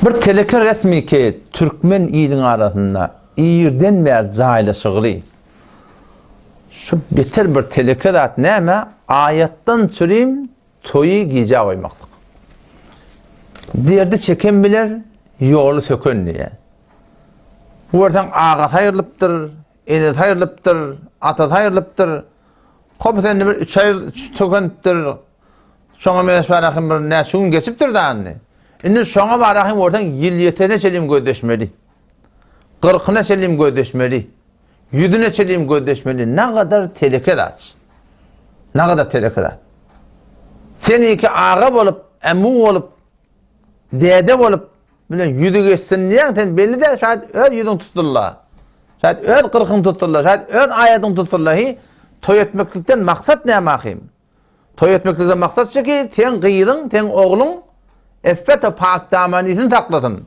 Bir teleke resmi ki türkmen iliň arasynda irden bäri jaýlaşygly. Şu beter bir teleke zat näme? Aýatdan çürim toýy gijä goýmaklyk. Derdi çeken biler, ýoly söken diýýär. Görseň agasy aýrylypdyr, enesi aýrylypdyr, atasy aýrylypdyr. Köpüsi indi bir üç aý sökenipdir. Şoňa meňzeş barahym bir näçe gün geçipdir da indi. Indi şoňa barahym görseň ýyl ýetene çenli gözleşmeli. Kyrkyna çenli gözleşmeli. Ýüzüne çenli gözleşmeli. Nagadar teleke zat. Nagadar teleke zat. Seniki aga bolup, emu bolup, däde bolup, bilen ýüzi geçsin diýen sen belli däl, şaýat öz ýüzüň tutdulla. Şaýat öz kyrkyň tutdulla, şaýat öz aýadyň tutdulla. Hi, toý etmeklikden maksat näme ahym? Toý etmeklikden maksat şu ki, seň gyzyň, seň ogluň effet we pak damanysyny saklasyn.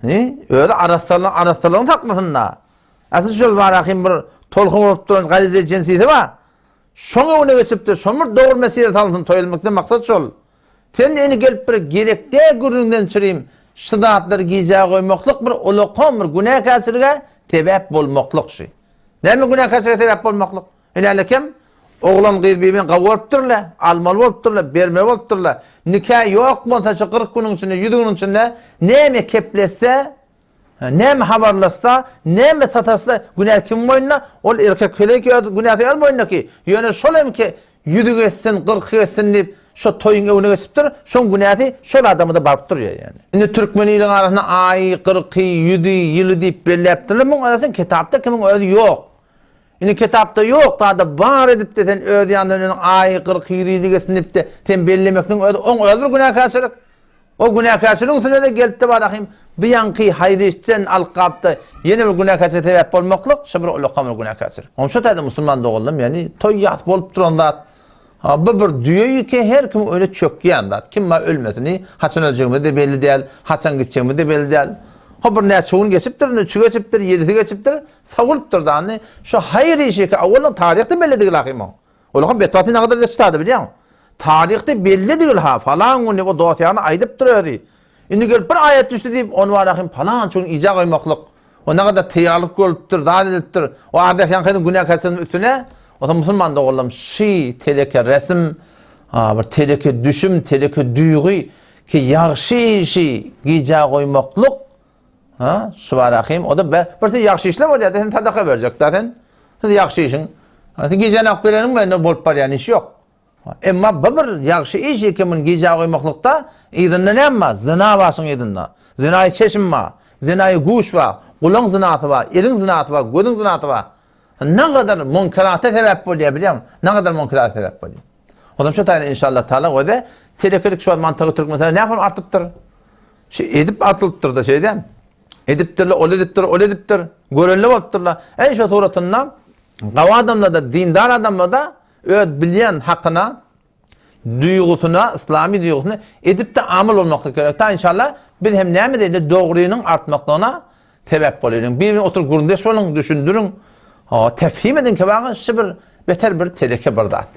Hi, özi arassalygyny, arassalygyny saklasyn da. Asyl şol bar ahym bir tolkun bolup duran garize jensisi bar. Şoň öňüne geçipdir, şony bir dogry mesire salsyn, toý etmekden maksat şol. Sen indi gelip bir gerek däl gürrüňden çürim, şu zatlary gijä goýmaklyk bir ulakan bir günäkärçilige sebäp bolmaklyk şu. Näme günäkärçilige sebäp bolmaklyk? Ine kim? Oglan gyz bir-birini gawy görüpdirler, almaly bolupdyrlar, bermeli bolupdyrlar. Nika ýok bolsa şu 40 günüň içinde, 100 günüň içinde näme kepletse, Näme habarlaşsa, näme sataşsa, günä kimiň boýnuna? Ol erkek heleý öz günäsi öz boýnuna ki, ýöne şol hem ki ýüzi geçsin, gyrky geçsin diýip, şo toýuň öňüne geçipdir, şoň günäsi şol adama-da baryp durýar ýöne. Indi türkmen iliň arasynda aýy, gyrky, ýüzi, ýyly diýip belläpdirler, muň arasynda kitapda kimiň özi ýok. Indi kitapda ýok zada bar edip-de sen öz ýanyndan öň aýy, gyrky, ýüzi, ýyly geçsin diýip-de sen bellemekligiň özi oň özi bir günäkärçilik. O günäkärçiligiň üstüne-de gelipdi barahym, bu ýaňky haýry işden alyp galypdy, ýene bir günäkärçilige sebäp bolmaklyk, şu bir ullakan bir günäkärçilik. Onuň şu taýda musulman doganlarym, ýagny toý ýas bolup duran zat, bu bir düýe ýüki her kimiň öýüne çökýän zat. Kim bar ölmesini, haçan öljegimiz-de belli däl, haçan gitjegimiz-de belli däl. Hop bir näçe gün geçipdir, indi üçi geçipdir, ýedisi geçipdir, sowulypdyr da indi. Şu haýyr işi ki, owalan taryhda belli degil ahym oň. Olaryň betbagty nagadar geçdi bilýäňmi? Taryhda belli degil ha, falan gün diýip o dost-ýaryna aýdypdyr özi. Indi gelip bir aýat düşdi diýip, ony bar ahym palança gün ija goýmaklyk. O nagadar teýýarlyk görlüpdir, zat edilipdir. O ardak ýaňkynyň günäkärçiliginiň üstüne, o musulman doganlarym şy teleke resim, bir teleke düşüm, teleke duýgy ki ýagşy işi gijä goýmaklyk, Ha, şu bar ahym, o da be, bir sen ýagşy işle bolýar, sen sadaka berjek da sen. Sen ýagşy işiň. Ha, sen gijäni alyp bereniň bilen bolup barýan iş ýok. Emma bu bir ýagşy iş eken muny gijä goýmaklykda yzynda näme bar? Zyna bar şuň yzynda. Zinaýy çeşim bar. Zinaýy güýç bar. Gulaň zynasy bar, eliň zynasy bar, gözüň zynasy bar. Nagadar munkerata sebäp bolýar bilýäňmi? Nagadar munkerata sebäp bolýar. Ondan şu taýdan inşallah taala göze telekelik şu mantygy türkmenistanda nähili artypdyr? Şu edip atylypdyr-da şeýdem. Edipdirler, ol edipdir, ol edipdir. Görelde bolupdyrlar. Eý şu suratynda gawy adamlarda, dindar adamlarda öz bilýän hakyna, duýgusyna, islami duýgusyna edip-de amal bolmaklyk gerek. Ta inşallah biz hem näme diýdi, dogrynyň artmaklygyna sebäp bolaýlyň. Bir-birine oturyp gürrüňdeş boluň, düşündiriň. Ha, tefhim ediň ki bagy şu bir beter bir teleke bir zat.